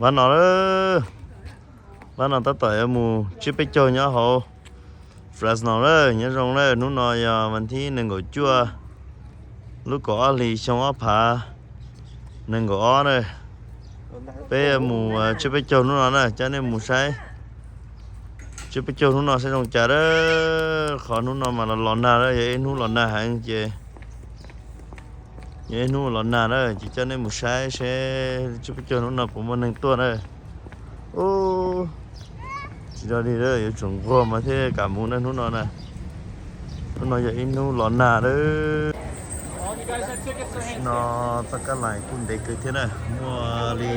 Vaj no, vaj no tab tom yuav mus tsiab peb caug nyob hauv Fresno na. Nyob zoo na, hnub no yog vas thib nees nkaum cuaj, lub kaum ob hlis xyoo ob phav nees nkaum ob na. Peb yuav mus tsiab peb caug hnub no na, coj nej mus saib tsiab peb caug hnub no saib zoo cas na. Qhov hnub no mas los los nag na, yog ib hnub los nag heev ces, yog ib hnub los nag na ces coj nej mus saib seb tsiab peb caug hnub no puas muaj neeg tuaj na. Ub, tsis dog dig, yuav tsum nquag mas thiaj kam mus na hnub no na. Hnub no yog ib hnub los nag na. Tam sim no txoj kab lais kuj ntev kawg thiab na, muaj li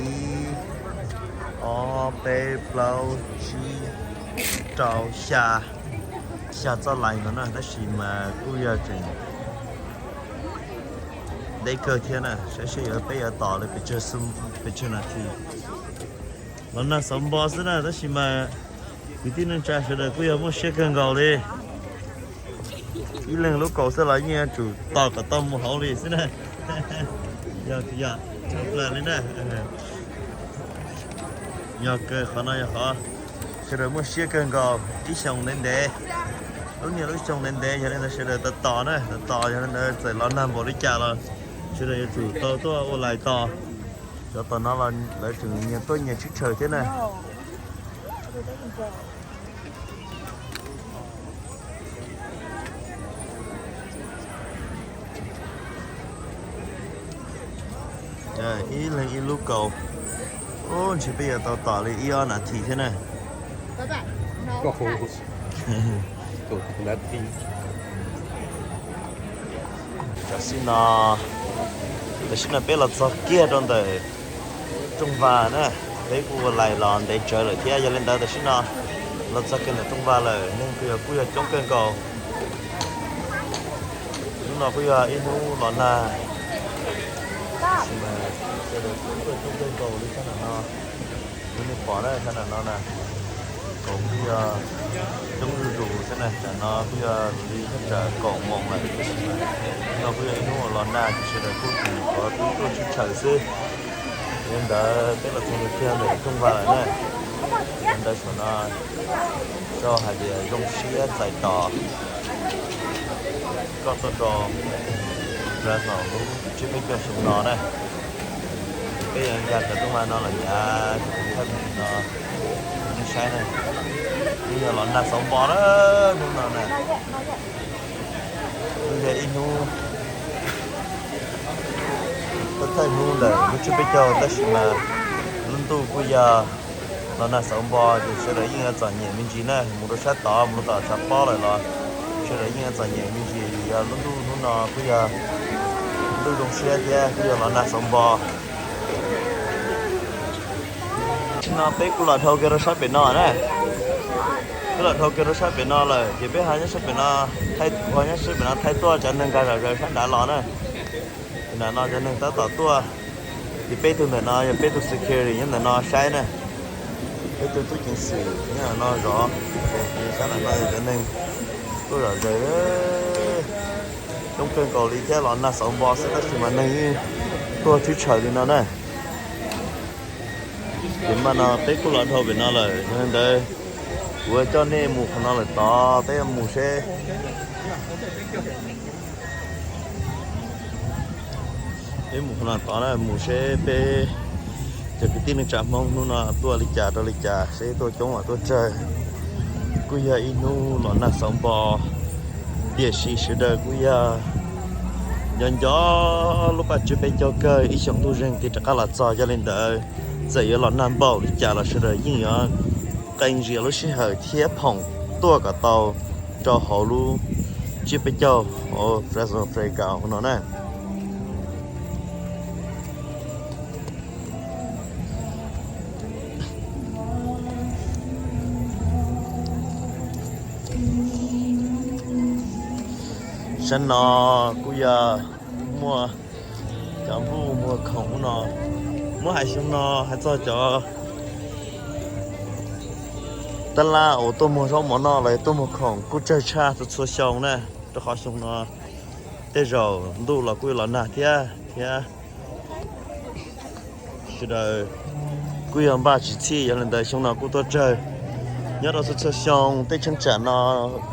ib, ob, peb, plaub, tsib, rau, xya, xya txoj lais no na, tab sis mas kuj yog tseem ntev kawg thiab na. Saib seb yuav, peb yuav tos li pes tsawg nas this. Los nag xauv npo xwb na, tab sis mas kwv tij neej tsa sawv daws kuj yog muaj siab kawg nkaus li. Ib leeg lub kaus xwb los yeej yuav tsum tos kom tau mus hauv li xwb na. Yog, yog, tshaj plaws li na. Yog kawg, qhov no yog qhov sawv daws muaj siab kawg nkaus. Ib xyoos ntev ntev, lub niag lub xyoo ntev ntev, yog li ntawd sawv daws tos tos na, tos tos, yog li ntawd txawm los nag npaum li cas los sawv daws yuav tsum tau tuaj ua lais tos. Cov tom no los lawv tseem nyias tuaj nyias tshwj tshaws thiab na. Ib leeg ib lub kaus. Ub, ntshe peb yuav tau tos li ib ob nas this thiab na. Tam sim no, tam sim no peb los txog kiag rau ntawm rooj vag na. Peb kuj ua lais los ntev tsawv lawm thiab, yog li ntawd tam sim no los txog kiag ntawm rooj vag lawm, neeg kuj yog, kuj yog coob kawg nkaus. Hnub no kuj yog ib hnub los nag, tab sis mas sawv daws kuj coob kawg nkaus li sab nram no. Yog nej pom na, sab nram no na, kaus kuj yog coob zuj zus xwb na. Tam no kuj yog li thaj tsam kaum moos lawm, tab sis mas hnub no kuj yog ib hnub los nag ces sawv daws kuj tsis muaj qhov twb tuaj tshwj tshaws xwb. Yog li ntawd peb los txog kiag ntawm rooj vag lawm na. Yog li ntawd saum no rau hais tias zoo siab txais tos koj tuaj rau Fresno lub tsiab peb caug xyoo no na. Peb yuav nkag cov rooj vag no los nyav cov thawj no nej saib na. Yeej yog los nag xauv npo na hnub no na. Kuj yog ib hnub thawj thawj hnub ntawm lub tsiab peb caug, tab sis mas lub ntuj kuj yog los nag xauv npo ces sawv daws yeej yuav txom nyem me ntsis na. Mus rau sab tod, mus rau tom tshav pob lawm los sawv daws yeej yuav txom nyem me ntsis, vim yog lub ntuj hnub no kuj yog ntuj zoo siab thiab kuj yog los nag xauv npo. Tam sim no peb kuj los dhau kiag rau sab pem no na. Peb los dhau kiag rau sab pem no lawm ces peb ho nyob sab pem no, kuv ho nyob sab pem no thaij tuaj cov neeg nkag zom zaws sab nrad los na. Ces nram no cov neeg tab tom tuaj, ces peb tug ntawm no yog peb tug security nyob ntawm no saib na. Peb tug tub ceev xwm nyob ntawm no zov, ces sab nram no yog cov neeg tuaj zom zaws. Coob kawg nkaus li thiab, los nag xauv npo xwb tab sis mas neeg yeej tuaj tshwj tshaws li no na. Ces mas no peb kuj los dhau pem no lawm, yog li ntawd kuv coj nej mus qhov no lawm tod, peb mus seb. Peb mus qhov no tod na, mus seb peb cov kwv tij neej tsa Hmoob hnub no tuaj li cas rau li cas, seb tuaj coob los tuaj tsawg. Kuj yog ib hnub los nag xauv npo, tiam sis sawv daws kuj yog nco nco lub paj tsiab peb caug kawg, ib xyoos ntuj zeeg thiaj rov qab los txog. Yog li ntawd txawm yuav los nag npaum li cas los sawv daws yeej yuav qee ntsis lub sij hawm thiab phoom tuaj kom tau rau hauv lub tsiab peb caug hauv Fresno Playground no na. Sab no kuj yog muaj cov nplooj muag khoom no. Muab hais xyoo no hais txog cov tab laj uas tuaj muag zaub mov noj los tuaj muag khoom kuj tsawg tshaj txhua txhua xyoo na, rau qhov xyoo no tej zaum ntuj los kuj yuav los nag thiab thiab. Sawv daws kuj yog npaj tsis txhij, yog li ntawd xyoo no kuj tuaj tsawg. Nyob rau txhua txhua xyoo tej cheeb tsam no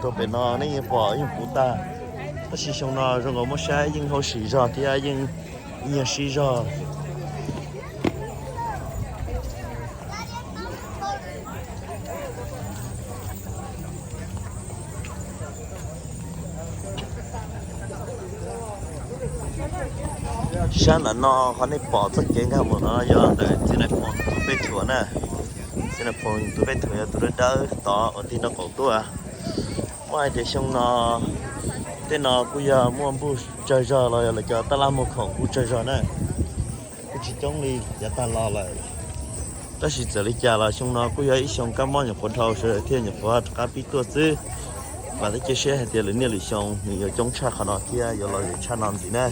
rau pem no nej yeej pom yeej puv tag, tab sis xyoo no zoo nkaus muab saib yeej hauj sim zog thiab yeej nyiag sib zog. Sab nram no qhov nej pom txoj kev nkag mus no yog ntawm txiv nais phoo tus peb thuam na. Txiv nais phoo tus peb thuam yog tus dawb dawb tod uas tig nraub qaum tuaj. Muab hais tias xyoo no tej no kuj yog muaj npuj tsawg zog los yog lawv cov tab laj muag khoom kuj tsawg zog na. Kuj tsis coob li yav tag los lawm. Tab sis txawm li cas los xyoo no kuj yog ib xyoo kab mob nyuam qhuav dhau, sawv daws thiaj nyuam qhuav rov qab pib tuaj xwb. Mas twb cia siab hais tias lwm niaj lwm xyoo nws yuav coob tshaj qhov no thiab yuav lom zem tshaj no ntxiv na.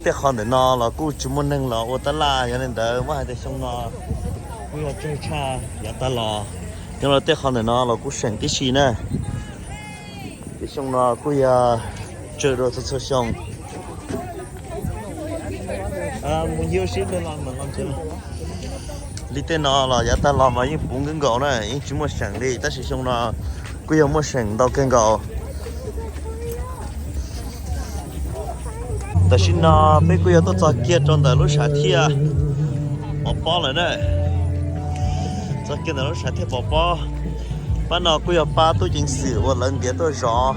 Tej qhov ntawm no los kuj tsis muaj neeg los ua tab laj, yog li ntawd muab hais tias xyoo no kuj yog tsawg tshaj yav tag los. Nyob rau tej qhov ntawm no los kuj seem tib si na. Ces xyoo no kuj yog tsawg dua txhua txhua xyoo. Mus yug sib pliag los mam los. Li tej no los yav tag los mas yeej puv nkees nkaus na, yeej tsis muaj seem li, tab sis xyoo no kuj yog muaj seem ntau kawg nkaus. Tam sim no peb kuj yog tuaj txog kiag rau ntawm lub sam thiaj pov pob lawm na. Txog kiag ntawm lub sam thiaj pov pob. Pab no kuj yog pab tub ceev xwm uas lawv ntiav tuaj zov,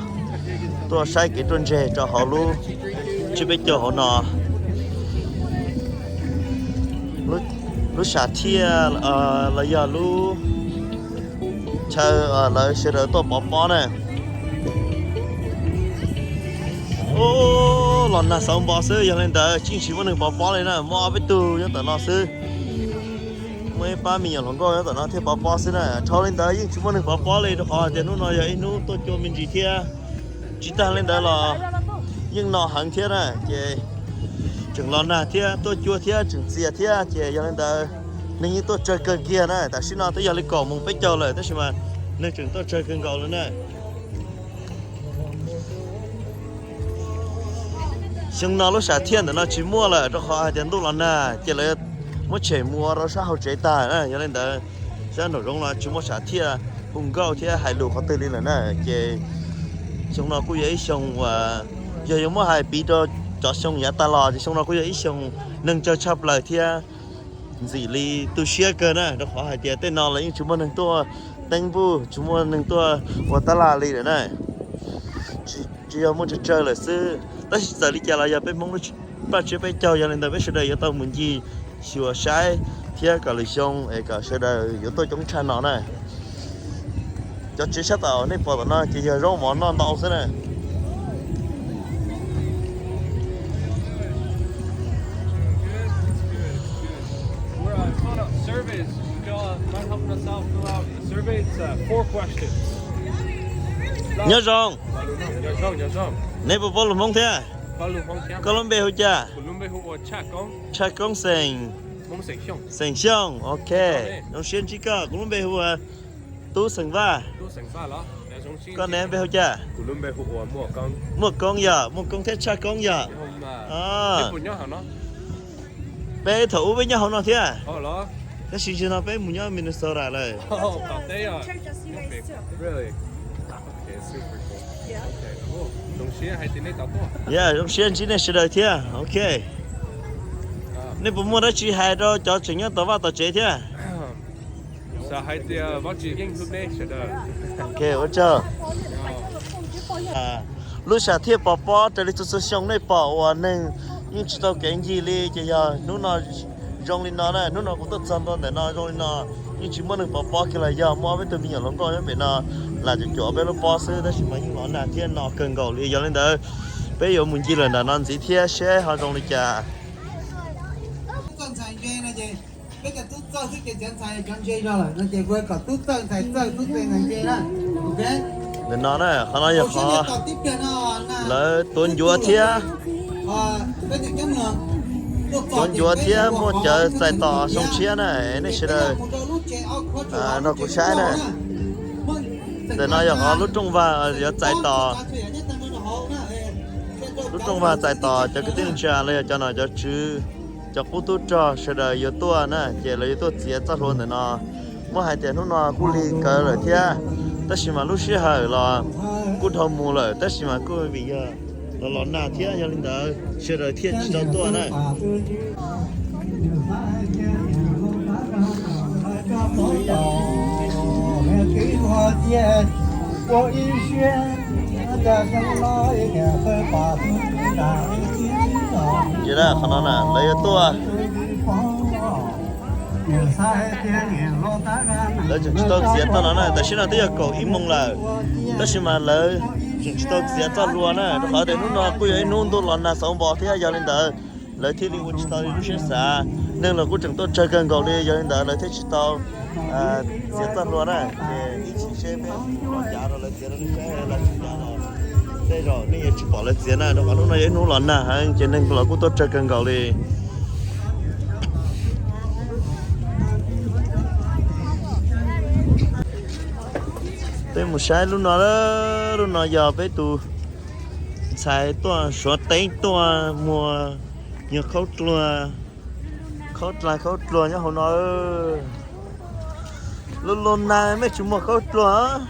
tuaj saib kev ruaj ntseg rau hauv lub tsiab peb caug hauv no. Lub sam thiaj los yog lub chaw lawv sawv daws tuaj pov pob na. Ub, los nag xauv npo xwb, yog li ntawd yeej tsis muaj neeg pov pob li na, muaj ob peb tug nyob tom no xwb. Muaj ib pab me nyuam hluas nkauj nyob tom no thiaj pov pob xwb na. Dhau li ntawd yeej tsis muaj neeg pov pob li rau qhov hais tias hnub no yog ib hnub tuaj cua me ntsis thiab. Tsis tag li ntawd los yeej no heev thiab na, ces tseem los nag thiab tuaj cua thiab tseem txias thiab, ces yog li ntawd neeg yeej tuaj tsawg kawg kiag na. Tam sim no twb yog li kaum moos peb caug lawm tab sis mas neeg tseem tuaj tsawg kawg nkaus li na. Xyoo no lub sam thiaj ntawm no tsis muaj lawm rau qhov hais tias ntuj los nag ces lawv muab tshem mus ua rau sab hauv tsev tag na. Yog li ntawd sab nraum zoov los tsis muaj sam thiaj hu nkauj thiab hais lus qhov twg li lawm na. Ces xyoo no kuj yog ib xyoo uas yog yuav muab hais piv rau cov xyoo yav tag los ces xyoo no kuj yog ib xyoo neeg tsawg tshaj plaws thiab ntxim li tu siab kawg na, rau qhov hais tias tej no los yeej tsis muaj neeg tuaj teeb npuj, tsis muaj neeg tuaj ua tab laj li lawm na. Tsis yog muaj tsawg tsawg lawm xwb, tab sis txawm li cas los yog peb Hmoob lub paj tsiab peb caug, yog li ntawd peb sawv daws yuav tau mus ncig xyuas saib thiab kom lwm xyoo es kom sawv daws yuav tuaj coob tshaj no na. Cov tsev sab tom nej pom tom no ces yog zaub mov noj ntau xwb na. We're, uh, filling out surveys. If y'all mind helping us out, fill out the survey. It's, uh, four questions. Nyob zoo. Nyob zoo, nyob zoo. Neb puas paub lus Hmoob thiab? Paub lus Hmoob thiab. Koj lub npe hu cas? Kuv lub npe hu ua Tshaj Koob. Tshaj Koob xeem, Hmoob xeem Xyooj. Xeem Xyooj, ok. Zoo siab ntsib koj, kuv lub npe hu ua Tub xeem Vaj. Tub xeem Vaj los? Koj ne npe hu cas? Kuv lub npe hu ua Muaj Koob. Muaj Koob yog, Muaj Koob thiab Tshaj Koob yog. Peb puas nyob hauv no? Peb thaum ub peb nyob hauv no thiab. Tab sis ntsis no peb mus nyob Minnesota lawm. Really? Okay, super cool. Okay, cool. Zoo siab hais tias nej tau tuaj. Yeah, zoo siab ntsib nej sawv daws thiab. Ok. Nej puas muaj dab tsi hais rau cov tseem nyob tom vaj tom tsev thiab? Xav hais tias Vajtswv yeej hlub nej sawv daws. Ok, ua tsaug. Lub sam thiaj pov pob raws li txhua txhua xyoo nej pom uas neeg yeej tsis tau kev ncig li ces yog hnub no zoo li no na. Hnub no kuv tuaj txog ntua ntawm no zoo li no, yeej tsis muaj neeg pov pob kiag los yog muaj ob peb tug me nyuam hluas nkauj nyob pem no lam cuam cuam peb lub pob xwb, tab sis mas yeej los nag thiab no kawg nkaus li. Yog li ntawd peb yuav mus ncig lawm nram no ntxiv thiab seb ho zoo li cas. Peb cov tub txawj xwb ces cov ntxhais cov ntse zog lawm no ces kuv kom tub txawj ntxhais txawj tub txawj ntxhais ntse na. Ok. Ntawm no na, qhov no yog qhov lawv tuav ncuav thiab, tuav ncuav thiab muaj cov txais tos xyoo tshiab na, nej sawv daws nrog kuv saib na. Ntawm no yog qhov lub rooj vag yuav txais tos, lub rooj vag txais tos cov kwv tij neej tsa los yog cov nom cov tswv Cov qub tub rog sawv daws yuav tuaj na, ces lawv yuav tuaj txiav txoj hlua ntawm no. Muab hais tias hnub no kuj lig kawg lawm thiab, tab sis mas lub sij hawm los kuj dhau mus lawm, tab sis mas kuj vim yog los los nag thiab, yog li ntawd sawv daws thiaj tsis tau tuaj na. Ces qhov no na lawv yuav tuaj, lawv tseem tsis tau txiav txoj no na, tam sim no twb yog kaum ib moos lawm, tab sis mas lawv tseem tsis tau txiav txoj hlua na, rau qhov tias hnub no kuj yog ib hnub ntuj los nag xauv npo thiab, yog li ntawd lawv thiaj li ua tsis tau li lub siab xav. Neeg los kuj tseem tuaj tsawg kawg nkaus li, yog li ntawd lawv thiaj tsis tau txiav txoj hlua na. Ces ib chim seb peb los cav rau lawv txiav rau nej saib, lawv tsis cav los tej zaum nej yuav tsis pom lawv txiav na, rau qhov hnub no yog ib hnub los nag heev ces neeg los kuj tuaj tsawg kawg nkaus li. Peb mus saib lub no, lub no yog peb tus ntxhais tuaj Suav teb tuaj muag nyuag khaub dluag, khaub dlaag khaub dluag nyob hauv no. Lub lub na mej tsis muag khaub dluag.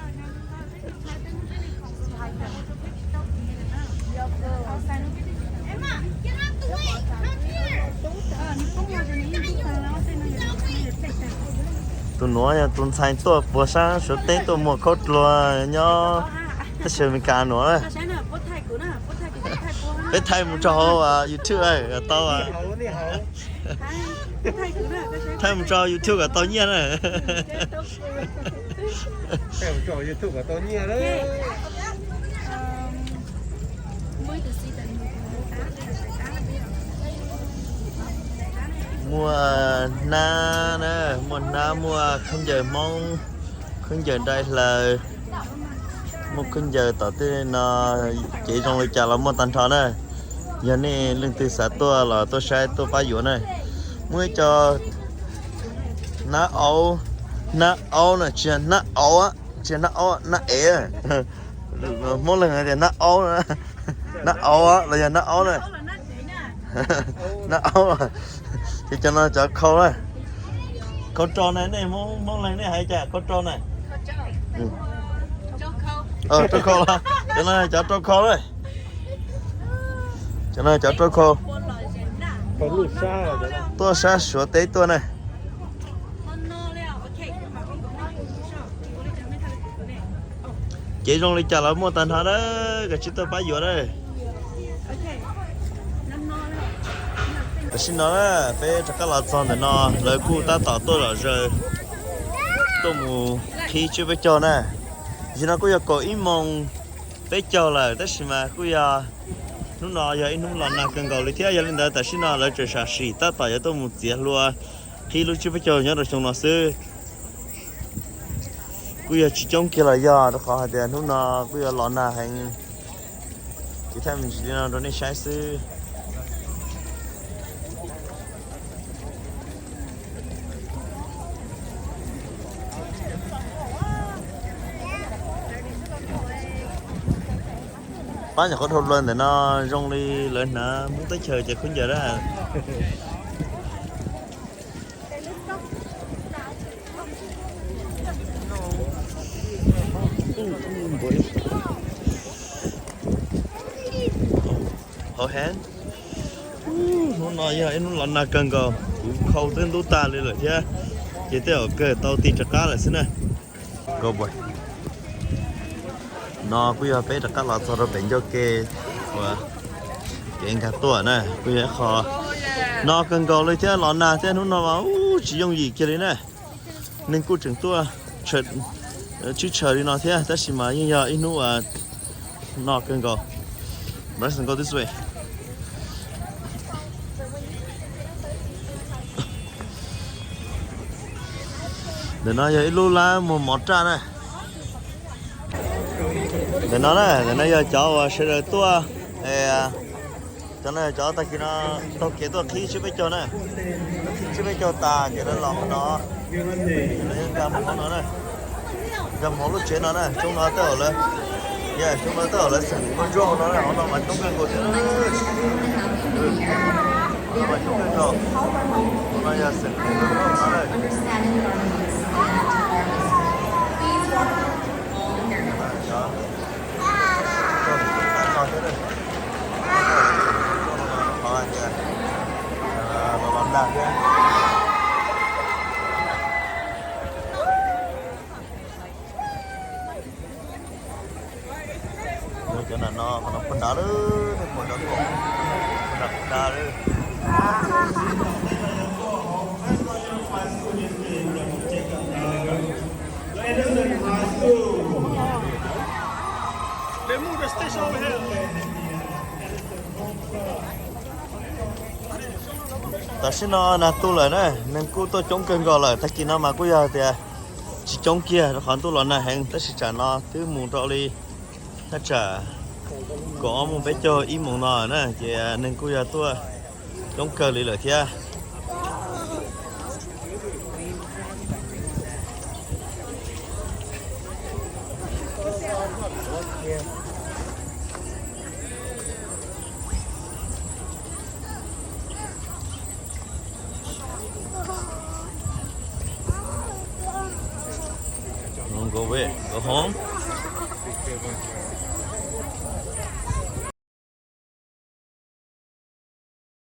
Tus nuav yog tus ntxhais tuaj puag sab Suav teb tuaj muag khaub dluag nyob teb chaws Amelikas nuav. Peb thaij mus rau hauv YouTube tau, thaij mus rau YouTube kom tau nyiaj na. Muaj hnab na, muaj hnab, muaj khaub ncaws Hmoob, khaub ncaws dai hlaws, muaj khaub ncaws tom tej no, kev zoo li cas los muaj tag nrho na. Yog nej leej twg xav tuaj los tuaj saib tuaj pab yuav na. Muaj ib co hnab aub, hnab aub na, tsis yog hnab aub, tsis yog hnab aub, hnab ev. Hmoob leeg hais tias hnab aub, hnab aub los yog hnab aub na. Hnab aub, ces cov no cov khau na. Khau rau na, nej Hmoob leeg nej hais cas khau rau na? Rau khau, cov no cov rau khau na. Cov no cov rau khau. Tuaj sab Suav teb tuaj na. Kev zoo li cas los muaj tag nrho na, koj tsis tuaj pab yuav na. Tam sim no na, peb rov qab los txog ntawm no, lawv kuj tab tom tuaj zom zaws tuaj mus qhib tsiab peb caug na. Tam sim no kuj yog kaum ib moos peb caug lawm, tab sis mas kuj yog hnub no yog ib hnub los nag kawg nkaus li thiab, yog li ntawd tam sim no lawv tseem sam sim tab tom yuav tuaj mus txiav hlua qhib lub tsiab peb caug nyob rau xyoo no xwb. Kuj yog tsis coob kiag los yog rau qhov hais tias hnub no kuj yog los nag heev, ces thaij me ntsis li no rau nej saib xwb. Pab nyuam qhuav dhau los ntawm no zoo li lawv hnav Hmoob teb chaws cov khaub ncaws na. Hauv heev. Hnub no yog ib hnub los nag kawg nkaus, kuv khau twb ntub tag li lawm thiab, ces tej zaum kawg tau tig rov qab lawm xwb na. No kuj yog peb rov qab los txog rau pem ncauj ke uas kev nkag tuaj na, kuj yog ib qho no kawg nkaus li thiab, los nag thiab hnub no mas ub tsis yooj yim kiag li na. Neeg kuj tseem tuaj tshaw, tswb tshaw li no thiab, tab sis mas yeej yog ib hnub uas no kawg nkaus. Let's go this way. Ntawm no yog ib lub lab muag mov raj na. Ntawm no na, ntawm no yog cov uas sawv daws tuaj, cov no yog cov tag kis no taug kev tuaj qhib tsiab peb caug na. Qhib tsiab peb caug tas ces lawv los hauv no, lawv nkag mus hauv no na. Nkag mus hauv lub tsev no na, xyoo no tej zaum lawv, xyoo no tej zaum lawv xeem ua ntsuab hauv no na, hauv no mas coob kawg nkaus thiab. Understanding garments and garments. Please walk all in their Cov nram no, qhov no pag nrad lawm, pag nrad, pag nrad lawm. Tam sim no nag tu lawm na, neeg kuj tuaj coob kawg nkaus lawm. Tag kis no mas kuj yog tias tsis coob kiag rau qhov ntuj los nag heev, tab sis tsam no twb mus rau li thaj tsam kaum ob moos peb caug ib moos no na, ces neeg kuj yog tuaj coob kawg li lawm thiab. Go away, go home.